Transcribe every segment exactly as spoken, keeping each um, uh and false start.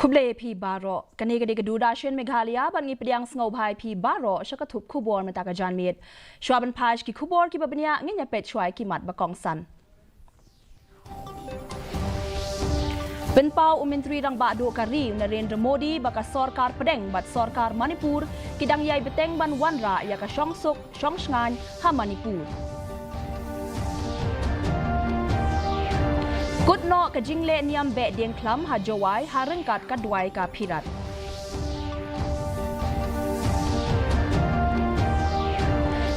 Khublei phi baroh. Kane ka dei ka Doordarshan Meghalaya bad ngi pdiang sngewbha ïa phi baroh sha ka thup khubor mynta ka janmiet. Shuwa ban phai sha ki khubor kiba bniah, ngin ïa peit shuwa ïa ki mat ba kongsan. Pynpaw u Myntri Rangbah Duh ka ri u Narendra Modi ba ka sorkar pdeng bad sorkar Manipur ki dang ïai bteng ban wanrah ïa ka shongsuk shongshngaiñ ha Manipur. Kut noh ka jingleh niam beh diengkhlam ha Jowai ha ryngkat ka duwai ka phirat.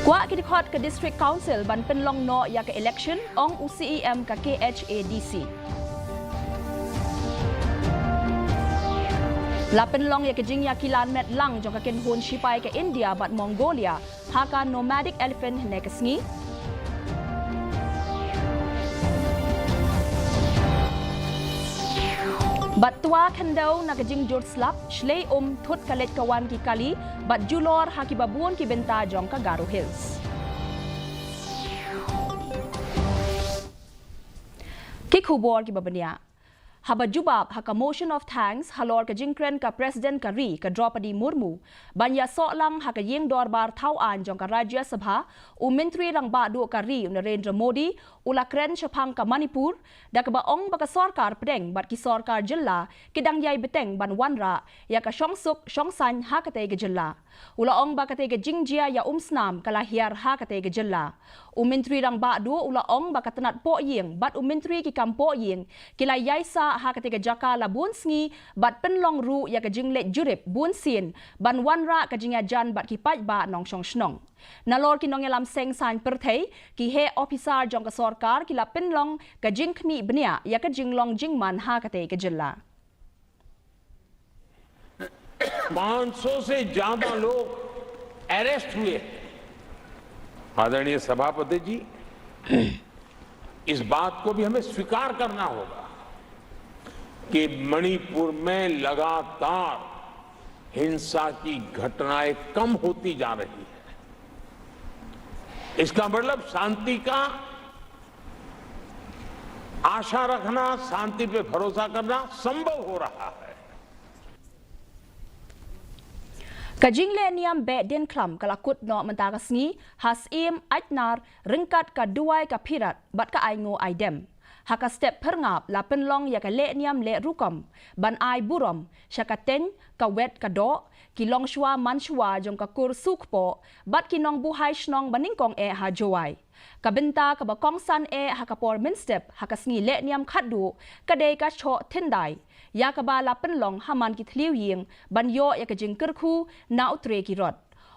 Kwah ki dkhot ka District Council ban pynlong noh ïa ka election, ong u C E M ka K H A D C. La pynlong ïa ka jingïakilan met lang jong ka kynhun shipai ka India bad Mongolia ha ka Nomadic Elephant hynne ka sngi. Bad twa khyndew na ka jingjur slap, shlei um, thut ka leit ka wan ki kali bad julor ha kiba bun ki bynta jong ka Garo Hills. Ki khubor kiba bniah. Haba jubab ha ka motion of thanks halor ka jingkren ka President ka ri ka Droupadi Murmu ban ïasoh lang ha ka ïing dorbar thaw aiñ jong ka Rajya Sabha, u Myntri Rangbah Duh ka ri u Narendra Modi u la kren shaphang ka Manipur, da kaba ong ba ka sorkar pdeng bad ki sorkar jylla ki dang ïai bteng ban wanrah ïa ka shongsuk shongsaiñ ha katei ka jylla. U la ong ba katei ka jingjia ïa umsnam ka la hiar ha katei ka jylla. U Myntri Rangbah Duh u la ong ba ka tnat poh ïing bad u Myntri ki kam poh ïing ki la ïaisah ha katei ka jaka la bun sngi bad pynlong ruh ïa ka jingleit jurip bun sien ban wanrah ka jingïajan bad ki paidbah nongshong shnong. Nalor ki nongïalam seng saiñ pyrthei, ki heh ophisar jong ka sorkar ki la pynlong ka jingkhmih bniah ïa ka jinglong jingman ha katei ka jylla. पाँच सौ से ज्यादा लोग अरेस्ट हुए। आदरणीय सभापति जी, इस बात को भी हमें स्वीकार करना होगा कि मणिपुर में लगातार हिंसा की घटनाएं कम होती जा रही है। इसका मतलब शांति का आशा रखना, शांति पे भरोसा करना संभव हो रहा है। Ka jingleh niam beh diengkhlam ka la kut noh mynta ka sngi ha Syiem Aitnar ryngkat ka duwai ka phirat bad ka ai nguh ai dem. Ha ka step phyrngap la pynlong ïa ka leh niam leh rukom ban ai burom sha ka teng, ka wet ka doh, ki longshuwa manshuwa jong ka kur sukpoh bad ki nongbuhai shnong ba nyngkong eh ha Jowai. Ka bynta kaba kongsan eh ha ka por mynstep ha ka sngi leh niam khatduh ka dei ka shoh thyndai, ïa kaba la pynlong ha man ki thliew ïing ban ïoh ïa ka jingkyrkhu na u tre ki rot.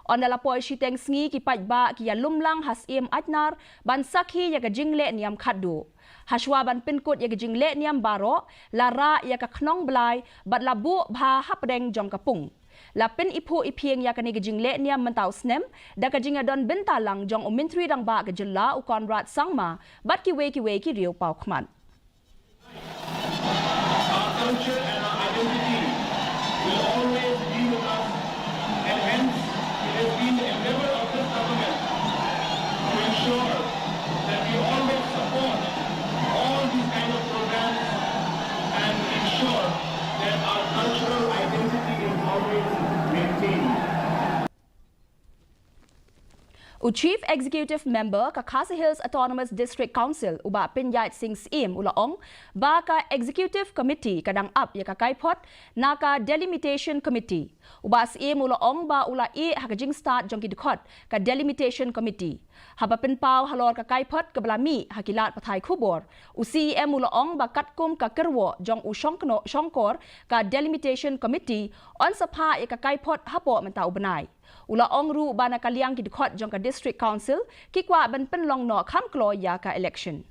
Ynda la poi shiteng sngi ki paidbah ki ïalum lang ha Syiem Aitnar ban sakhi ïa ka jingleh niam khatduh. Hashwa ban pynkut ïa ka jingleh niam baroh, la rah ïa ka khnong blai bad la buh bha hapdeng jong ka pung. La pyniphuh iphieng ïa kane ka jingleh niam mynta u snem da ka jingïadon bynta lang jong u Myntri Rangbah ka jylla u Conrad Sangma bad kiwei kiwei ki riew paw khmat. Our culture and our identity will always be with us, and hence it has been the endeavor of this government to ensure that we always support all these kind of programs and ensure that our cultural identity is always maintained. U Chief Executive Member ka Khasi Hills Autonomous District Council, u Bah Pynïaid Sing Syiem, u la ong ba ka Executive Committee ka dang ap ïa ka kaiphod na ka Delimitation Committee. U Bah Syiem u la ong ba u la ïeh ha ka jingstad jong ki dkhot ka Delimitation Committee. Haba pynpaw halor ka kaiphod kaba la mih ha ki lad pathai khubor, u Syiem u la ong ba katkum ka kyrwoh jong u shongkno-, shongkor ka Delimitation Committee, yn sa phah ïa ka kaiphod hapoh mynta u bnai. U la ong ruh ba na ka liang ki dkhot jong ka District Council ki kwah ban pynlong noh kham kloi ïa ka election.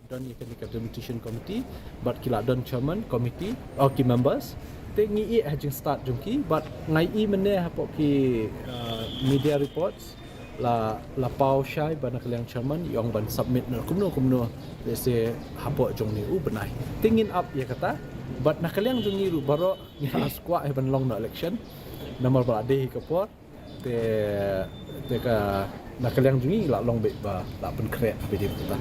Don ïa kane ka Delimitation Committee bad ki la don Chairman Committee, oh, ki members. Te ngi ïeh ha jingstad jong ki bad nga ïohi mynne hapoh ki, uh, media reports la, la paw shai ba na ka liang Chairman i ong ban submit na kumno kumno, let's say, hapoh jong une u bnai. Te ngin ap ïa kata bad na ka liang jong ngi ruh baroh ngi la skwah hi ban long noh election. Namar ba la dei hi ka por. Te, te ka, na ka liang jong ngi la long beit ba la pynkhreh beit ïa kata.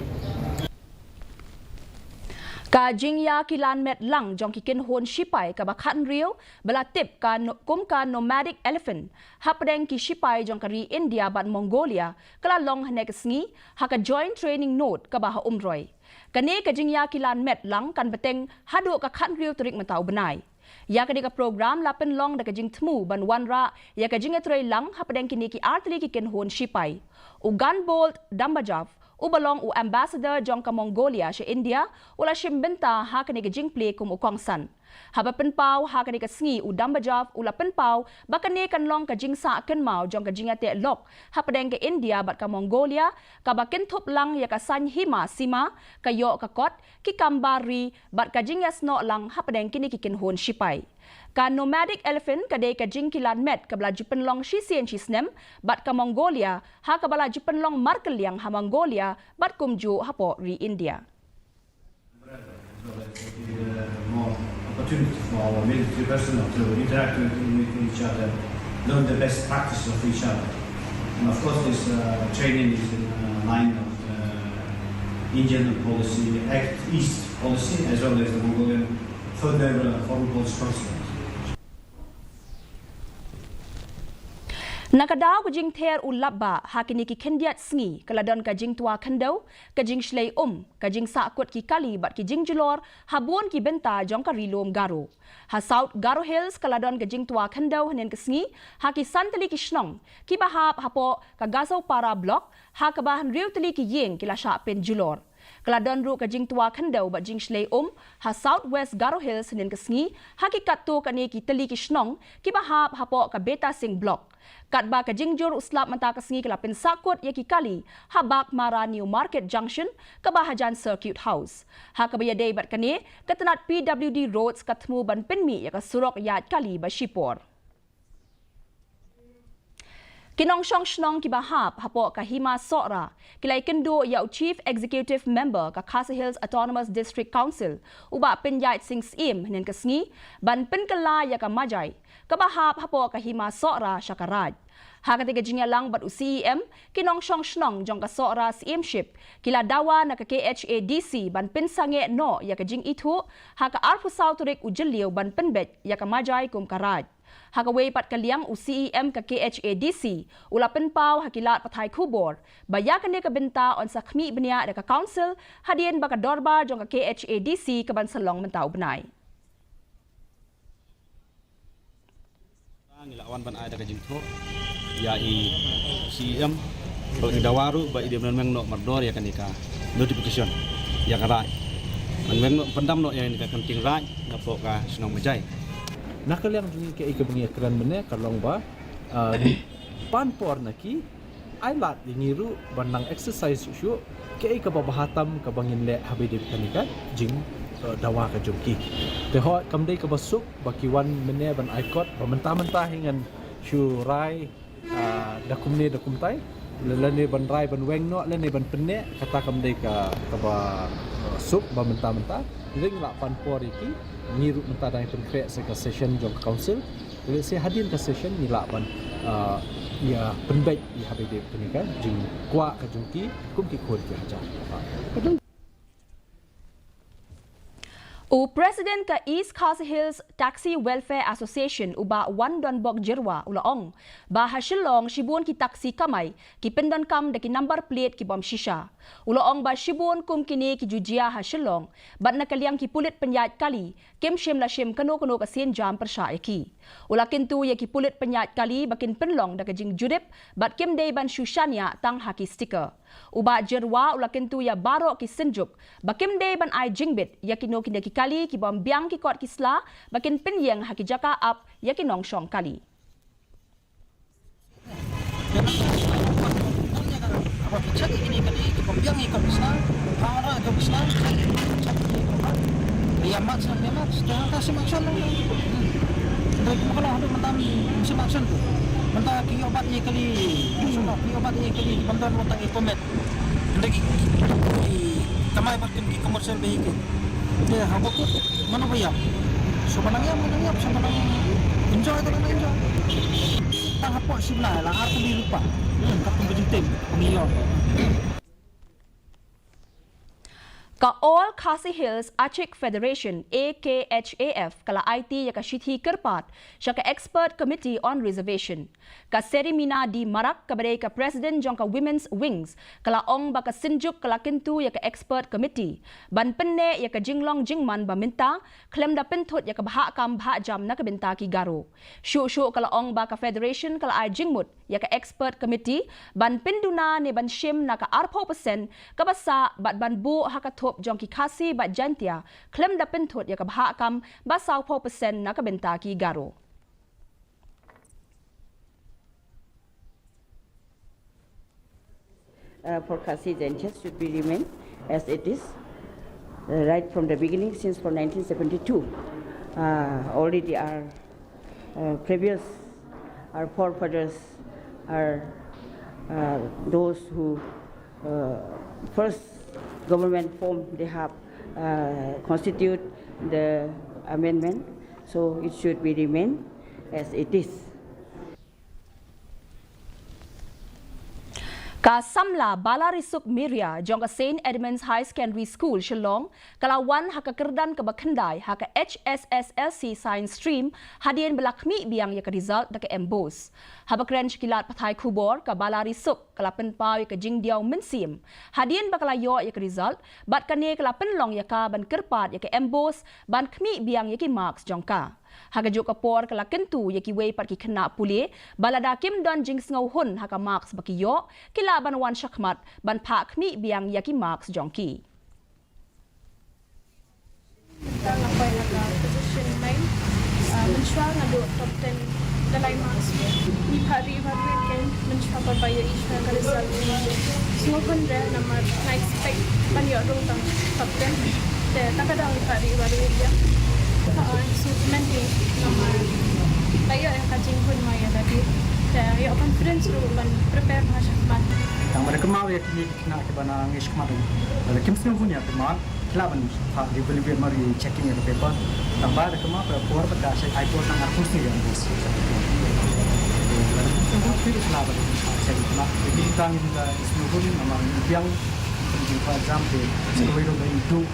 Ka jingïakilan met lang jong ki kynhun shipai kaba khathynriew ba la tip ka no-, kum ka nomadic elephant hapdeng ki shipai jong ka ri India bad Mongolia ka la long hynne ka sngi ha ka joint training node kaba ha Umroi. Kane ka jingïakilan met lang kan bteng haduh ka khathynriew tarik mynta u bnai. Ïa kane ka program la pynlong da ka jingthmu ban wanrah ïa ka jingïatreilang hapdeng kine ki artylli ki kynhun shipai. U Gunbold Dambajev, uba long u ambassador jong ka Mongolia sha India, u la shim bynta ha kane ka jingplie kum u kongsan. Haba pynpaw ha kane ka sngi, u Dambajev u la pynpaw ba kane kan long ka jingsah kynmaw jong ka jingïateh lok hapdeng ka India bad ka Mongolia, kaba kynthup lang ïa ka saiñ hima sima, ka ïoh ka kot, ki kam bar ri bad ka jingïasnoh lang hapdeng kine ki kynhun shipai. Ka nomadic elephant ka dei ka jingkilan met kaba la ju pynlong shisien shisnem bad ka Mongolia, ha kaba la ju pynlong markylliang ha Mongolia bad kumjuh hapoh ri India. More opportunity for our military personnel to interact with, with each other, learn the best practice of each other. And of course, this uh, training is in uh, line of the Indian policy, Act East policy, as well as the Mongolian further uh, foreign policy concept. Na ka daw ka jingther u lapbah ha kine ki khyndiat sngi, ka la don ka jingtwa khyndew, ka jingshlei um, ka jingsahkut ki kali bad ki jingjulor ha bun ki bynta jong ka ri lum Garo. Ha South Garo Hills ka la don ka jingtwa khyndew hynnin ka sngi ha ki san tylli ki shnong kiba hap hapoh ka Gazaupara Block, ha kaba hynriew tylli ki ïing ki la shah pynjulor. Ka la don ruh ka jingtwa khyndew bad jingshlei um ha South West Garo Hills hynnin ka sngi ha ki katto katne ki tylli ki shnong kiba hap hapoh ka Betasing Block. Katba ka jingjur u slap mynta ka sngi ka la pynsahkut ïa ki kali ha Baghmara New Market Junction kaba hajan Circuit House. Ha kaba ïadei bad kane, ka tnat P W D Roads ka thmu ban pynmih ïa ka surok ïaid kali ba shipor. Ki nongshong shnong kiba hap hapoh ka Hima Sohra ki la ïakynduh ïa u Chief Executive Member ka Khasi Hills Autonomous District Council, u Bah Pynïaid Sing Syiem, hynnin ka sngi ban pynkylla ïa ka majai kaba hap hapoh ka Hima Sohra sha ka Raid. Ha katei ka jingïalang bad u C E M, ki nongshong shnong jong ka Sohra Syiemship ki la dawa na ka K H A D C ban pynsangeh noh ïa ka jingithuh ha ka arphew saw tarik u Jylliew ban pynbeit ïa ka majai kum ka Raid. Ha kawei pat ka liang, u C E M ka K H A D C u la pynpaw ha ki lad pathai khubor ba ïa kane ka bynta yn sa khmih bniah da ka Council hadien ba ka dorbar jong ka K H A D C ka ban sa long mynta u bnai. Ngi la wan ban ai da ka jingthoh ïa i C E M, ba i dawa ruh ba i dei ban weng noh mardor ïa kane ka notification ïa ka Raid. Ban weng noh, pyndam noh ïa kane ka kynting Raid napoh ka shnong Majai. Na ka liang jong ngi, kaei kaba ngi ïakren mynne ka long ba, ah, pan por na ki, ai lad ïa ngi ruh ban nang exercise shuh shuh kaei kaba bha tam kaba ngin leh haba ïadei bad kane ka jing, eh, dawa ka jong ki. Te hooid, kam dei kaba suk ba ki wan mynne ban ai kot ba mynta mynta hi ngan shu rai, ah, da kumne da kumtai, lane ban rai ban weng noh lane ban pynneh, kata kam dei ka, kaba, eh, suk ba mynta mynta. Ngi lah pan por ïa ki, ngi ruh mynta dang pynkhreh sa ka session jong ka Council. Lehse hadien ka session ngi lah ban, ah, ïa pynbeit ïa haba ïadei bad kane ka jingkwah ka jong ki kum ki khun ki hajar. U President ka East Khasi Hills Taxi Welfare Association, u Bah Wandonbok Jyrwa, u la ong ba ha Shillong shibun ki taxi kamai ki pyndonkam da ki number plate ki bym shisha. U la ong ba shibun kum kine ki ju jia ha Shillong, bad na ka liang ki pulit pynïaid kali kim shym la shim kano kano ka sienjam pyrshah ïa ki. U la kyntu ïa ki pulit pynïaid kali ba kin pynlong da ka jingjurip bad kim dei ban shu shaniah tang ha ki sticker. U Bah Jyrwa u la kyntu ïa baroh ki synjuk ba kim dei ban ai jingbit ïa kino kine ki kali ki bym biang ki kot ki sla ba kin pynïeng ha ki jaka ap ïa ki nongshong kali. Ïa mat sa, ïa mat sa, te hangta sim action lang. Hmm. Hynrei kumba ka long haduh mynta sim action tu. Mynta ki ïoh bat ïa kali, ki ïoh bat ïa kali, ki bym don wat tang ïa permit. Hynrei ki, ki, ki kamai bad ki commercial vehicle. Te haba kut mano ba ïap? Shuwa ba nang ïap, nang ïap, shuwa ba nang enjoy, te nang enjoy. Tang hapoh shi bnai la ar tylli lypa. Hmm, katkum ka jingtim, ngi ïoh. Ka All Khasi Hills Achik Federation, A K H A F, ka la aiti ïa ka shithi kyrpad sha ka Expert Committee on Reservation. Ka Serimina D Marak, kaba dei ka President jong ka Women's Wings, ka la ong ba ka Synjuk ka la kyntu ïa ka Expert Committee ban pynneh ïa ka jinglong jingman ba mynta, khlem da pynthut ïa ka bhah kam bhah jam na ka bynta ki Garo. Shuh shuh ka la ong ba ka Federation ka la ai jingmut ïa ka Expert Committee ban pynduna ne ban shim na ka arphew percent kaba sah bad ban buh ha ka thup jong ki Khasi bad Jaintia, khlem da pynthut ïa ka bhah kam ba sawphew percent na ka bynta ki Garo. Uh, for Khasi Jaintia should be remain as it is, uh, right from the beginning, since from nineteen seventy-two. Uh, already our, uh, previous, our forefathers are, uh, those who, uh, first government form, they have, uh, constitute the amendment, so it should be remain as it is. Ka samla Balarisuk Miria jong ka Saint Edmund's High Secondary School Shillong, ka la wan ha ka kyrdan kaba khyndai ha ka H S S L C Science Stream, hadien ba la khmih biang ïa ka result da ka MBOSE. Haba kren sha ki lad pathai khubor, ka Balarisuk ka la pynpaw ïa ka jingdiaw mynsiem hadien ba ka la ïoh ïa ka result, bad kane ka la pynlong ïa ka ban kyrpad ïa ka MBOSE ban khmih biang ïa ki marks jong ka. Ha kajuh ka por ka la kyntu ïa kiwei pat ki khynnah pule ba lada kim don jingsngewhun ha ka marks ba ki ïoh, ki lah ban wan shakhmat ban phah khmih biang ïa ki marks jong ki. Nga poi ha ka position nine, ah, mynshuwa nga duh top ten da lai marks. Ngi phah re-evaluate kein mynshuwa ba ïohi shuwa ka result. Sngewhun re namar nga expect ban ïoh rung tang top ten. Te ta ka daw ngi phah re-evaluate ïa. Ah, sngewkmen kein namar ba ïoh ïa ka jinghun ma ïa lade. Te ïoh confidence ruh ban prepare ha shakhmat. Tang ba da kynmaw ïa kine ki khynnah kiba nang ïa shakhmat. Lada kim sngewhun ïa ka mark, ki lah ban phah re-evaluate mar re-checking ïa ka paper. Tang ba da kynmaw ka por ba ka shait ai por tang arphew sngi ïa ka bus. Lada kim sngewhun ki lah ban phah check ïa ka mark. Te ki tang ïa ka sngewhun namar ngi biang kum jingphah exam te sa kawei ruh ba ïa duh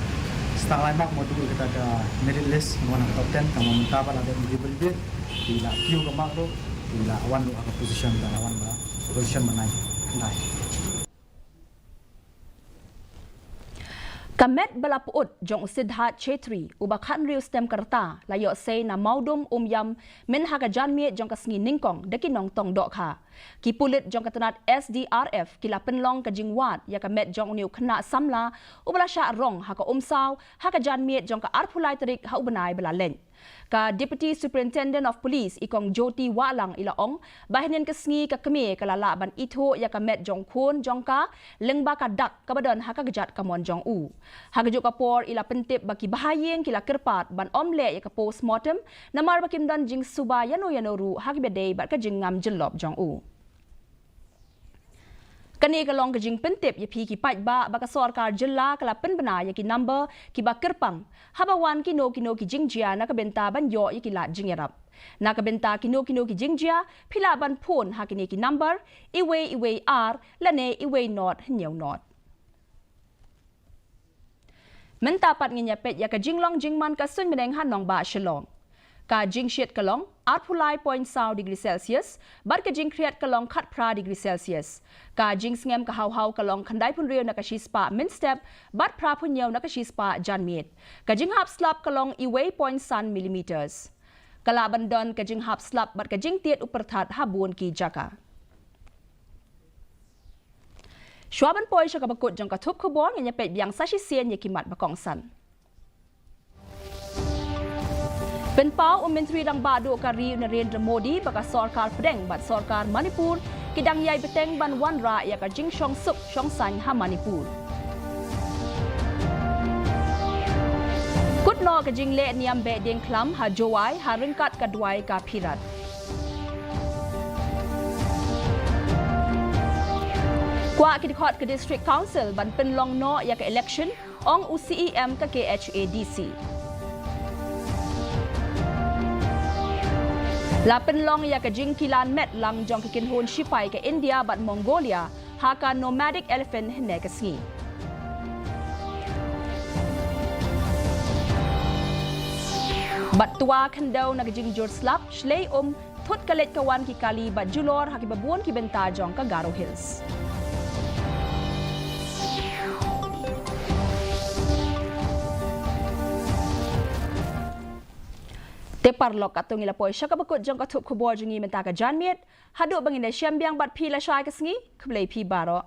sa tang lai mark mo duh ïa kata ka merit list, ngi wan ha ka top ten, tang ba mynta ba la dep re-evaluate, ki la kiew ka mark ruh, ki la wan ruh ha ka position, ka la wan ba position ba nine. Nine. Ka met ba la pyut jong u Siddharth Chhetri, uba khathynriew snem ka rta, la ïoh sei na Mawdum Umiam, mynha ka janmiet jong ka sngi Nyngkong, da ki nongtong dohkha. Ki pulit jong ka tnat S D R F ki la pynlong ka jingwad ïa ka met jong une u khynnah samla, uba la shah rong ha ka umsaw ha ka janmiet jong ka arphew lai tarik ha u bnai ba la leit. Ka Deputy Superintendent of Police, i Kong Jyoti Wahlang, i la ong ba hynnin ka sngi ka kmie ka la lah ban ithuh ïa ka met jong khun jong ka lyngba ka dak kaba don ha ka kjat kamon jong u. Ha kajuh ka por i la pyntip ba ki bahaïing ki la kyrpad ban ym leh ïa ka postmortem namar ba kim don jingsuba ïano ïano ruh ha kaba dei bad ka jingngam jyllop jong u. Kane ka long ka jingpyntip ïa phi ki paidbah ba ka sorkar jylla ka la pynbna ïa ki number kiba kyrpang haba wan kino kino ki jingjia na ka bynta ban ïoh ïa ki lad jingïarap. Na ka bynta kino kino ki jingjia, phi lah ban phone ha kine ki number, iwei iwei ar lane iwei not hynñiew not. Mynta pat ngin ïa peit ïa ka jinglong jingman ka suiñbneng ha nongbah Shillong. Ka jingshit ka long arphew lai point saw degree Celsius, bad ka jingkhriat ka long khatphra degree Celsius. Ka jingsngem ka haw haw ka long khyndaiphew hynriew na ka shispah mynstep, bad phraphew hynñiew na ka shispah janmiet. Ka jinghap slap ka long iwei point san millimeters. Ka lah ban don ka jinghap slap bad ka jingtied u pyrthat ha bun ki jaka. Shuwa ban poi sha kaba kut jong ka thup khubor, ngin ïa peit biang sa shisien ïa ki mat ba kongsan. Pynpaw u Myntri Rangbah Duh ka ri u Narendra Modi ba ka sorkar pdeng bad sorkar Manipur ki dang ïai bteng ban wanrah ïa ka jingshong suk shong saiñ ha Manipur. Kut noh ka jingleh niam beh dieng khlam ha Jowai ha ryngkat ka duwai ka Phi Rat. Kwah ki dkhot ka District Council ban pynlong noh ïa ka election, ong u C E M ka K H A D C. La pynlong ïa ka jingkilan met lang jong ki kynhun shipai ka India bad Mongolia ha ka Nomadic Elephant hynne ka sngi. Bad twa khyndew na ka jingjur slap shlei um thut ka leit ka wan ki kali bad julor ha kiba bun ki bynta jong ka Garo Hills. Te paralok, katto ngi la poi sha kaba kut jong ka thup khubor jong ngi mynta ka janmiet. Haduh ba ngin ïashem biang bad phi lashai ka sngi, khublei phi baroh.